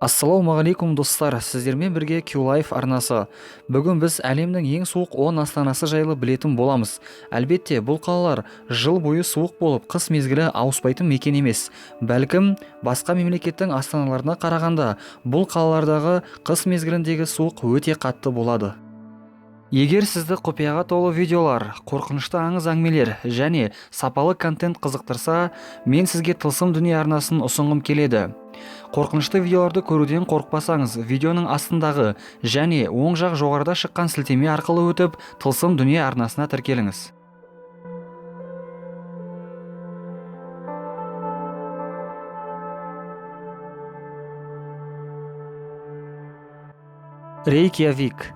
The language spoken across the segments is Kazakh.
Ассалаумағалейкум, достар! Сіздермен бірге QLife арнасы. Бүгін біз әлемнің ең суық 10 астанасы жайлы білетін боламыз. Әлбетте, бұл қалалар жыл бойы суық болып, қыс мезгілі ауыспайтын мекен емес. Бәлкім, басқа мемлекеттің астаналарына қарағанда бұл қалалардағы қыс мезгіліндегі суық өте қатты болады. Егер сізді құпияға толы видеолар, қорқынышты аңыз әңгімелер және сапалы контент қызықтырса, мен сізге Тылсым дүние арнасын ұсынғым келеді. Қорқынышты видеоларды көруден қорықпасаңыз, видеоның астындағы және оң жақ жоғарыда шыққан сілтеме арқылы өтіп, Тылсым дүние арнасына тіркеліңіз. Рейкьявик.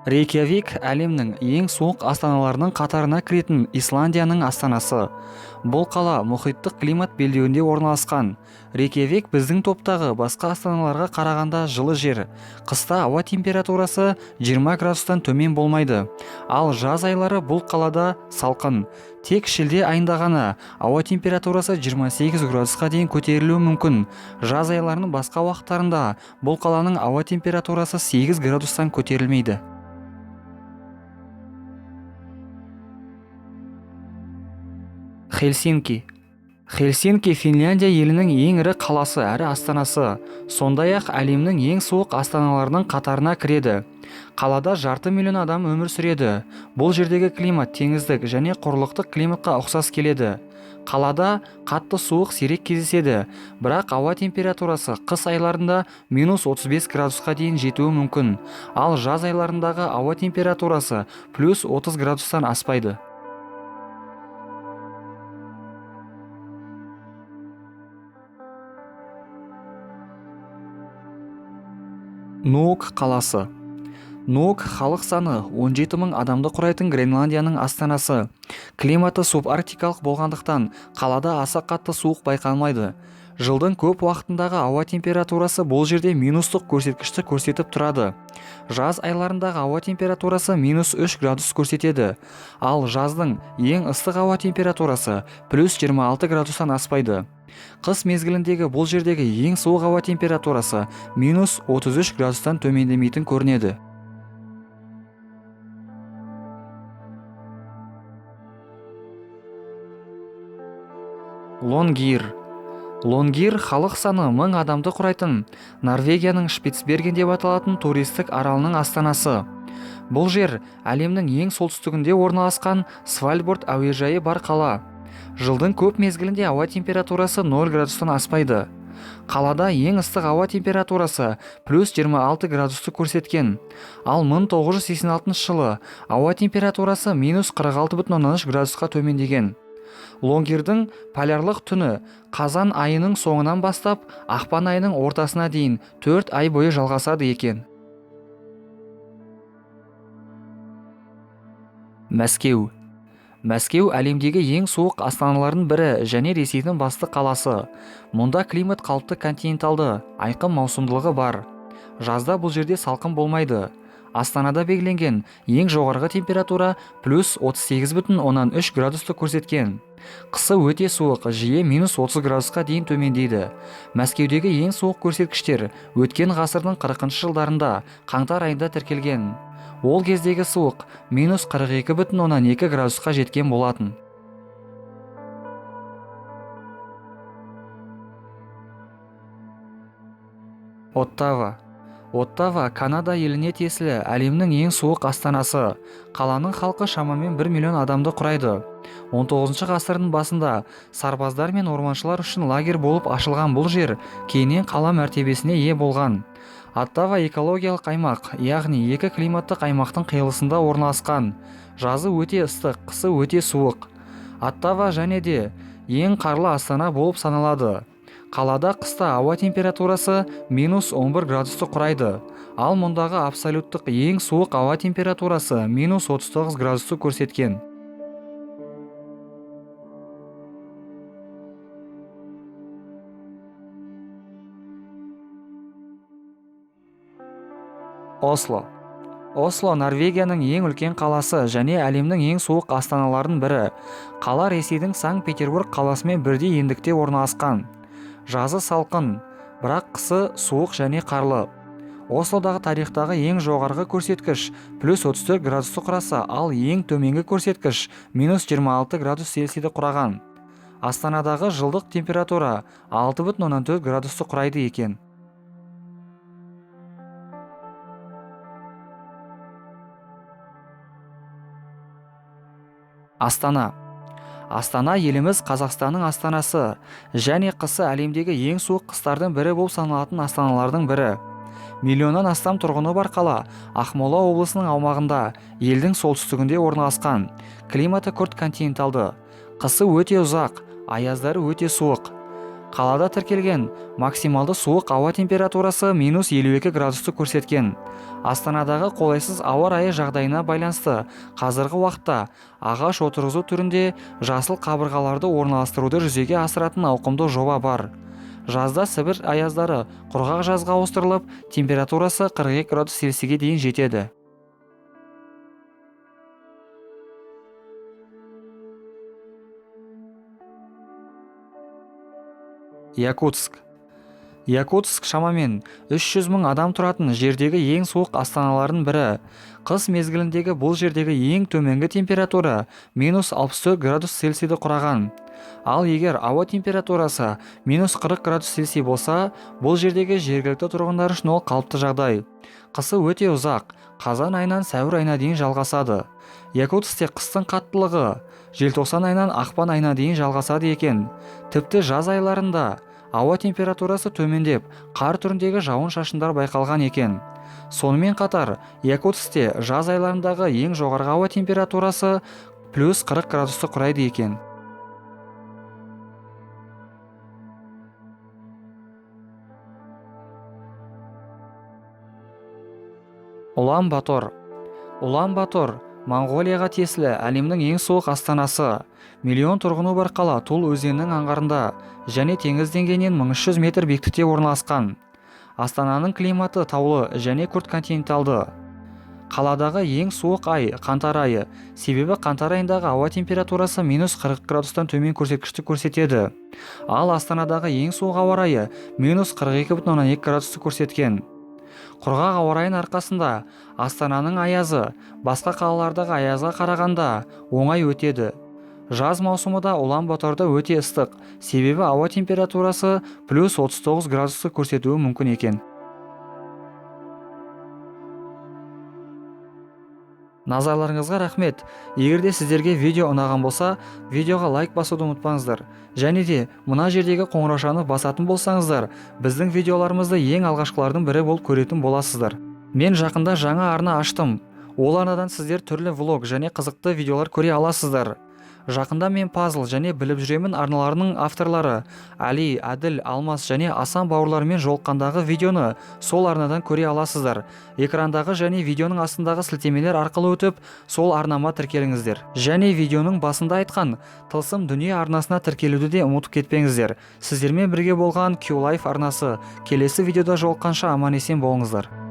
Рейкьявик әлемнің ең суық астаналарының қатарына кіретін Исландияның астанасы. Бұл қала мұхиттық климат белдеуінде орналасқан. Рейкьявик біздің топтағы басқа астаналарға қарағанда жылы жер. Қыста ауа температурасы 20 градустан төмен болмайды. Ал жаз айлары бұл қалада салқын. Тек шілде айында ғана ауа температурасы 28 градусқа дейін көтерілуі мүмкін. Жаз айларының басқа уақыттарында бұл қаланың ауа температурасы 8 градустан көтерілмейді. Хельсинки. Хельсинки Финляндия елінің ең ірі қаласы әрі астанасы. Сондай-ақ әлемнің ең суық астаналарының қатарына кіреді. Қалада 500 000 адам өмір сүреді. Бұл жердегі климат теңіздік және құрлықтық климатқа ұқсас келеді. Қалада қатты суық сирек кездеседі, бірақ ауа температурасы қыс айларында минус 35 градусқа дейін жетуі мүмкін, ал жаз айларындағы ауа температурасы плюс 30 градустан аспайды. Нуук қаласы. Нуук халық саны 17 мың адамды құрайтын Гренландияның астанасы. Климаты субарктикалық болғандықтан қалада аса қатты суық байқалмайды. Жылдың көп уақытындағы ауа температурасы бұл жерде минустық көрсеткішті көрсетіп тұрады. Жаз айларындағы ауа температурасы минус 3 градус көрсетеді. Ал жаздың ең ыстық ауа температурасы плюс 26 градустан аспайды. Қыс мезгіліндегі бұл жердегі ең суық ауа температурасы минус 33 градустан төмендемейтін көрінеді. Лонгир. Лонгир халық саны 1000 адамды құрайтын Норвегияның Шпицберген деп аталатын туристік аралының астанасы. Бұл жер әлемнің ең солтүстігінде орналасқан Свальбард әуежайы бар қала. Жылдың көп мезгілінде ауа температурасы 0 градустан аспайды. Қалада ең ыстық ауа температурасы плюс 26 градусты көрсеткен. Ал 1986 жылы ауа температурасы минус 46,3 градусқа төмендеген. Лонгирдің полярлық түні қазан айының соңынан бастап ақпан айының ортасына дейін 4 ай бойы жалғасады екен. Мәскеу. Мәскеу әлемдегі ең суық астаналардың бірі және Ресейдің басты қаласы. Мұнда климат қалыпты континенталды, айқын маусымдылығы бар. Жазда бұл жерде салқын болмайды. Астанада белгіленген ең жоғарғы температура плюс 38,3 градусты көрсеткен. Қысы өте суық, жиі минус 30 градусқа дейін төмендейді. Мәскеудегі ең суық көрсеткіштер өткен ғасырдың 40 жылдарында қаңтар айында тіркелген. Ол кездегі суық минус 42,2 градусқа жеткен болатын. Оттава. Оттава Канада еліне тиесілі әлемнің ең суық астанасы. Қаланың халқы шамамен 1 миллион адамды құрайды. 19 ғасырдың басында сарбаздар мен орманшылар үшін лагерь болып ашылған бұл жер кейіннен қала мәртебесіне ие болған. Оттава экологиялық аймақ, яғни екі климаттық аймақтың қиылысында орналасқан. Жазы өте ыстық, қысы өте суық. Оттава және де ең қарлы астана болып саналады. Қалада қыста ауа температурасы минус 11 градусты құрайды. Ал мұндағы абсолюттық ең суық ауа температурасы минус 39 градусты көрсеткен. Осло. Осло Норвегияның ең үлкен қаласы және әлемнің ең суық астаналарының бірі. Қала Ресейдің Санкт-Петербург қаласымен бірдей ендікте орналасқан. Жазы салқын, Бірақ қысы суық және қарлы. Ослодағы тарихтағы ең жоғарғы көрсеткіш плюс 34 градусты құраса, ал ең төменгі көрсеткіш минус 26 градус Цельсийді құраған. Астанадағы жылдық температура 6,4 градусты құрайды екен. Астана. Астана еліміз Қазақстанның астанасы және қысы әлемдегі ең суық қыстардың бірі болып саналатын астаналардың бірі. Миллионнан астам тұрғыны бар қала Ақмола облысының аумағында, елдің солтүстігінде орналасқан. Климаты күрт континенталды. Қысы өте ұзақ, аяздары өте суық. Қалада тіркелген максималды суық ауа температурасы минус 52 градусты көрсеткен. Астанадағы қолайсыз ауа райы жағдайына байланысты қазіргі уақытта ағаш отырғызу түрінде жасыл қабырғаларды орналастыруды жүзеге асыратын ауқымды жоба бар. Жазда Сібір аяздары құрғақ жазға ауыстырылып, температурасы 42 градус Цельсийге дейін жетеді. Якутск. Якутск шамамен 300 мың адам тұратын жердегі ең суық астаналардың бірі. Қыс мезгіліндегі бұл жердегі ең төменгі температура минус 64 градус Цельсийді құраған. Ал егер ауа температурасы минус 40 градус Цельсий болса, бұл жердегі жергілікті тұрғындар үшін ол қалыпты жағдай. Қысы өте ұзақ, қазан айынан сәуір айына дейін жалғасады. Якутскте қыстың қаттылығы желтоқсан айынан ақпан айына дейін жалғасады екен. Тіпті жаз айларында ауа температурасы төмендеп, қар түріндегі жауын-шашындар байқалған екен. Сонымен қатар, Якутскте жаз айларындағы ең жоғарғы ауа температурасы плюс 40 градусты құрайды екен. Улан-Батор. Улан-Батор Моңғолияға тиесілі әлемнің ең суық астанасы. Миллион тұрғыны бар қала Тул өзенінің аңғарында және теңіз деңгейінен 1300 метр биіктікте орналасқан. Астананың климаты таулы және күрт континенталды. Қаладағы ең суық ай қаңтар айы, себебі қаңтар айындағы ауа температурасы минус 40 градустан төмен көрсеткішті көрсетеді. Ал Астанадағы ең суық ауа райы минус 42,2 градусты көрсеткен. Құрғақ ауа райының арқасында Астананың аязы басқа қалалардағы аязға қарағанда оңай өтеді. Жаз маусымы да Улан-Баторда өте ыстық, себебі ауа температурасы плюс 39 градусты көрсетуі мүмкін екен. Назарларыңызға рахмет. Егер де сіздерге видео ұнаған болса, видеоға лайк басуды ұмытпаңыздар. Және де мына жердегі қоңыраушаны басатын болсаңыздар, біздің видеоларымызды ең алғашқылардың бірі болып көретін боласыздар. Мен жақында жаңа арна аштым. Ол арнадан сіздер түрлі влог және қызықты видеолар көре аласыздар. Жақында мен пазл және біліп жүремін арналарының авторлары Али, Әділ, Алмас және Асан бауырларымен жолыққандағы видеоны сол арнадан көре аласыздар. Экрандағы және видеоның астындағы сілтемелер арқылы өтіп, сол арнама тіркеліңіздер. Және видеоның басында айтқан Тылсым дүние арнасына тіркелуді де ұмытып кетпеңіздер. Сіздермен бірге болған Q-Life арнасы. Келесі видеода жолыққанша аман-есен болыңыздар.